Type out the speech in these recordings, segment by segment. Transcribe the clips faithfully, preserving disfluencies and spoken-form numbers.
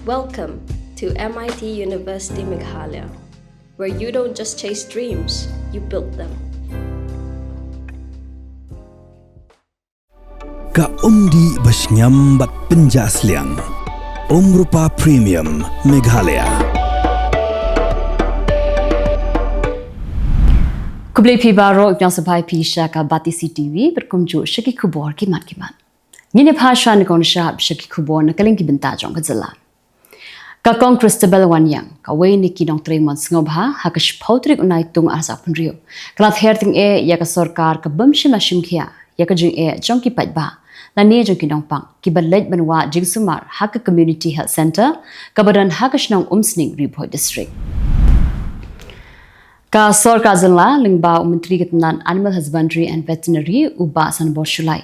Welcome to M I T University Meghalaya, where you don't just chase dreams, you build them. Ka umdih ba shngiam bad pynjah sliang. Umrupa Premium Meghalaya. Khublei phi baroh, ïa sngewbha phi sha ka Batesi T V, bad kumjuh sha ki khubor ki mat ki mat. Ngin ïa phai sha na kong sha ki khubor na ka liang ki bynta jong ka jylla. Ka Kong Christabel Wanïang, kawei na ki nongtrei mon sngewbha, ha ka shiphew tarik u Naitung arhajar arphew hynriew, ka la ther tyngeh ïa ka sorkar ka bym shim la shim khia ïa ka jingeh jong ki paidbah lane jong ki nongpang kiba leit ban wad jingsumar ha ka Community Health Centre kaba don ha ka shnong Umsning, Ri Bhoi District. Ka sorkar jylla lyngba u Myntri ka tnat Animal Husbandry and Veterinary, u Bah Sanbor Shullai,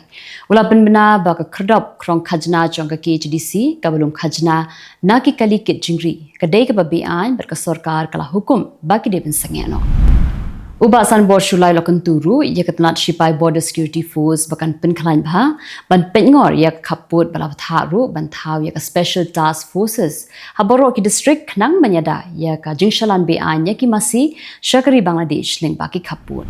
u la pynbna ba ka khyrdop khrong khajna jong ka K H A D C kaba lum khajna na ki kali kit jingri ka dei kaba beaiñ bad ka sorkar ka la hukum ba ki dei ban sangeh noh. U Bah Sanbor Shullai u la kyntu ruh ïa ka tnat shipai Border Security Force ba kan pynkhlaiñ bha ban peitngor ïa ka khappud, ba la bthah ruh ban thaw ïa ka Special Task Forces ha baroh ki district khnang ban ïada ïa ka jingshalan beaiñ ïa ki masi sha ka ri Bangladesh lyngba ki khappud.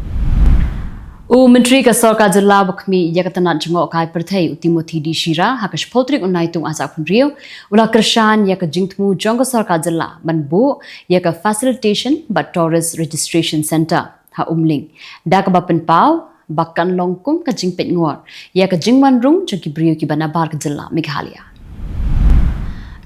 U Myntri ka sorkar jylla ba khmih ïa ka tnat jngohkai pyrthei, u Timothy D Shira, ha ka shiphew tarik u Naitung arhajar arphew hynriew, u la kyrshan ïa ka jingthmu jong ka sorkar jylla ban buh ïa ka Facilitation bad Tourist Registration Centre ha Umling, da kaba pynpaw ba kan long kum ka jingpeitngor ïa ka jingwan rung jong ki briew kiba nabar ka jylla Meghalaya.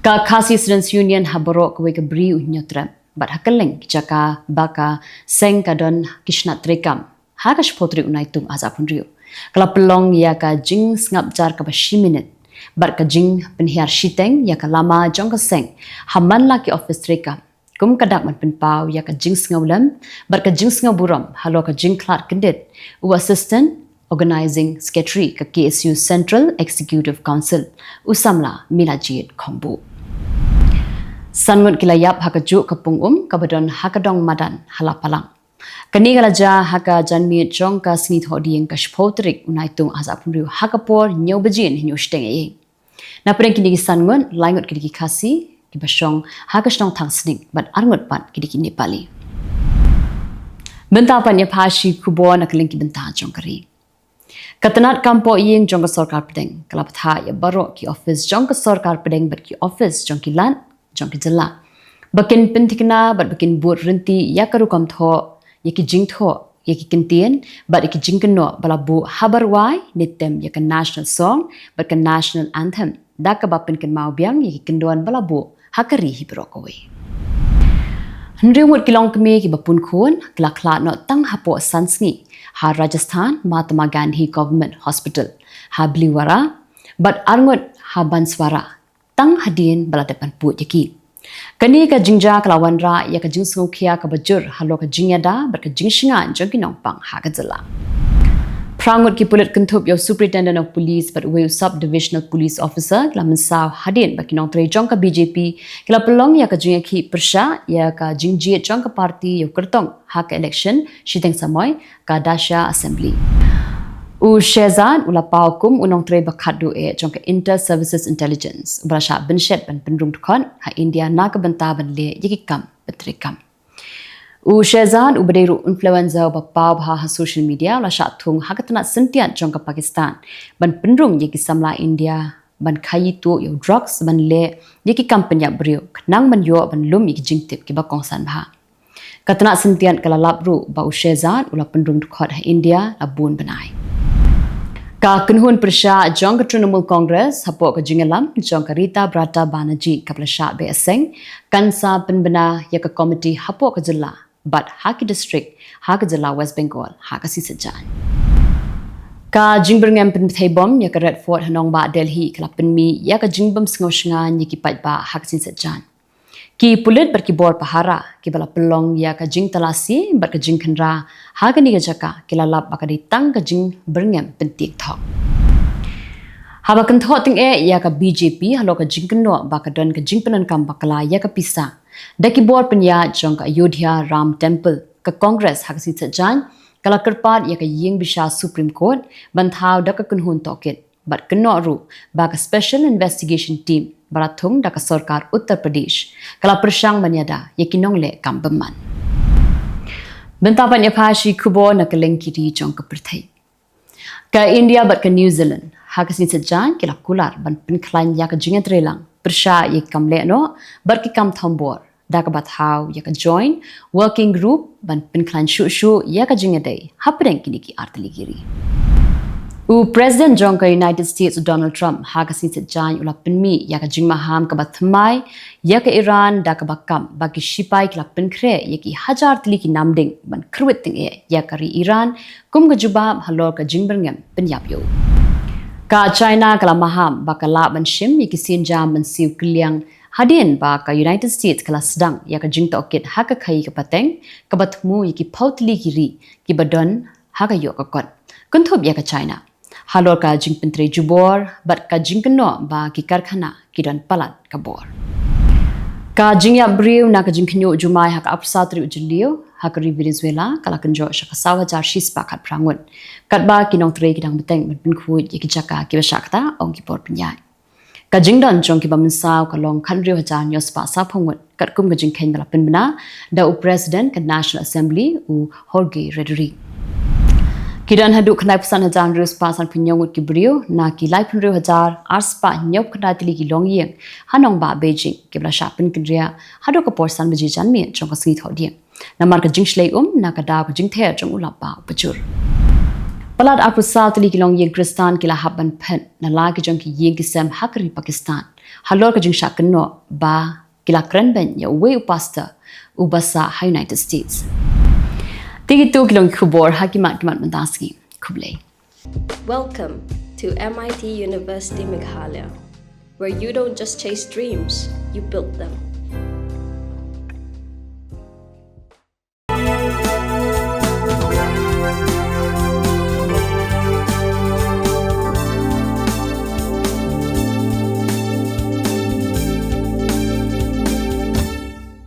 Ka Khasi Students Union ha baroh kawei ka bri u Hynñiewtrep bad ha kylleng ki jaka ba ka seng ka don ki shnat treikam, ha ka shiphew tarik u Naitung arhajar arphew hynriew, ka la pynlong ïa ka jingsngap jar kaba shi minit bad ka jingpynhiar shiteng ïa ka lama jong ka seng ha man la ki office treikam, kum ka dak ban pynpaw ïa ka jingsngewlem bad ka jingsngewburom halor ka jingkhlad kyndit u Assistant Organising Secretary ka K S U Central Executive Council, u samla Milajit Khongbuh. San ngut ki la ïap ha kajuh ka pung um kaba don ha ka dong madan ha Lapalang. Kane ka la jia ha ka janmiet jong ka sngi Thohdieng, ka shiphew tarik u Naitung arhajar arphew hynriew, ha ka por hynñiew baje ne hynñiew shiteng ïa ïing. Na pdeng kine ki san ngut, lai ngut ki dei ki Khasi kiba shong ha ka shnong Thangsning bad ar ngut pat ki dei ki Nepali. Mynta pat ngin ïa phai sha ki khubor na ka liang ki bynta jong ka ri. Ka tnat kam poh ïing jong ka sorkar pdeng ka la bthah ïa baroh ki office jong ka sorkar pdeng bad ki office jong ki lad jong ka jylla ba kin pynthikna bad ba kin bud ryntih ïa ka rukom thoh, ïa ki jingthoh, ïa ki kyntien bad ïa ki jingkynnoh ba la buh ha ba rwai ne tem ïa ka National Song bad ka National Anthem, da kaba pynkynmaw biang ïa ki kyndon ba la buh ha ka ri hi baroh kawei. Hynriew ngut ki longkmie kiba pun khun ki la khlad noh tang hapoh san sngi ha Rajasthan, Mahatma Gandhi Government Hospital ha Bhilwara bad ar ngut ha Banswara, tang hadien ba la dep ban pud ïa ki. Kane ka jingjia ka la wanrah ïa ka jingsngewkhia kaba jur halor ka jingïada bad ka jingshngaiñ jong ki nongpang ha ka jylla. Phra ngut ki pulit kynthup ïa u Superintendent of Police bad uwei u Sub Divisional Police Officer ki la mynsaw hadien ba ki nongtrei jong ka B J P ki la pynlong ïa ka jingïakhih pyrshah ïa ka jingjied jong ka party ïa u kyrtong ha ka election shiteng samoi, ka Dasha Assembly. U Shehzad u la paw kum u nongtrei ba khatduh eh jong ka Inter Services Intelligence uba la shah bynshet ban pynrung dkhot ha India na ka bynta ban leh ïa ki kam pyntreikam. U Shehzad uba dei ruh influencer uba paw bha ha social media u la shah thung ha ka tnat syntiat jong ka Pakistan ban pynrung ïa ki samla India ban khaïi tuh ïa u drugs ban leh ïa ki kam pynïap briew khnang ban ïoh ban lum ïa ki jingtip kiba kongsan bha. Ka tnat syntiat ka la lap ruh ba u Shehzad u la pynrung dkhot ha India la bun bnai. Ka kynhun pyrshah jong ka Trinamool Congress hapoh ka jingïalam jong ka Rita Brata Banerjee kaba la shah beh aseng kan sa pynbna ïa ka komiti hapoh ka jylla bad ha ki district ha ka jylla West Bengal ha ka sngi Saitjaiñ. Ka jingbyrngem pynbthei bom ïa ka Red Fort ha nongbah Delhi ka la pynmih ïa ka jingbym sngew shngaiñ ïa ki paidbah ha ka sngi Saitjaiñ. Ki pulit bad ki bor pahara kiba la pynlong ïa ka jingtalasi bad ka jingkhynra ha kane ka jaka ki la lap ba ka dei tang ka jingbyrngem pyntieng thok. Haba kynthoh tyngeh ïa ka B J P halor ka jingkynnoh ba ka don ka jingpyndonkam bakla ïa ka pisa da ki bor pynïaid jong ka Ayodhya Ram Temple, ka Congress ha ka sngi Saitjaiñ ka la kyrpad ïa ka ïing bishar Supreme Court ban thaw da ka kynhun tohkit bad kynnoh ruh ba ka Special Investigation Team ba la thung da ka sorkar Uttar Pradesh, ka la pyrshang ban ïada ïa ki nongleh kam bymman. Mynta ban ïa pha shi khubor na ka lyngkhuh jong ka pyrthei. Ka India bad ka New Zealand ha ka sngi Saitjaiñ ki la kular ban pynkhlaiñ ïa ka jingïatreilang pyrshah ïa ki kam lehnoh bad ki kam thombor, da kaba thaw ïa ka Joint Working Group ban pynkhlaiñ shuh shuh ïa ka jingïadei hapdeng kine ki artylli ki ri. U President jong ka United States, u Donald Trump, ha ka sngi Saitjaiñ u la pynmih ïa ka jingmaham kaba thymmai ïa ka Iran, da kaba kam ba ki shipai ki la pynkhreh ïa ki hajar tylli ki namding ban kyrwit tyngeh ïa ka ri Iran kum ka jubab halor ka jingbyrngem pynïap ïa u. Ka China ka la maham ba ka lah ban shim ïa ki sienjam ban siew kylliang hadien ba ka United States ka la sdang ïa ka jingtohkit ha ka khaii ka pateng kaba thmu ïa ki phew tylli ki ri kiba don ha ka ïoh ka kot, kynthup ïa ka China, halor ka jingpyntrei jubor bad ka jingkynnoh ba ki karkhana ki don palat ka bor. Ka jingïap briew na ka jingkhynñiuh jumai ha ka arphew saw tarik u Jylliew ha ka ri Venezuela ka la kynjoh sha ka saw hajar shispah khatphra ngut, katba ki nongtrei ki dang bteng ban pynkhuid ïa ki jaka kiba shah ktah, ong ki por pynïaid. Ka jingdon jong kiba mynsaw ka long khathynriew hajar hynñiewspah sawphew ngut, katkum ka jingkheiñ ba la pynbna da u President ka National Assembly, u Jorge Rodriguez. Ki don haduh khyndaiphew san hajar hynriewspah sanphew hynñiew ngut ki briew na ki laiphew hynriew hajar arspah hynñiewphew khyndai tylli ki longïing ha nongbah Beijing, kiba la shah pynkynriah haduh ka por san baje janmiet jong ka sngi Thohdieng, namar ka jingshlei um na ka daw ka jingther jong u lapbah u pajur. Palat arphew saw tylli ki longïing Khristan ki la hap ban phet na la ki jong ki ïing ki sem ha ka ri Pakistan halor ka jingshah kynnoh ba ki la kren beiñ ïa uwei u pastor uba sah ha United States. Te kito ki long ki khubor ha ki mat ki mat mynta ka sngi. Khublei. Welcome to M I T University Meghalaya, where you don't just chase dreams, you build them.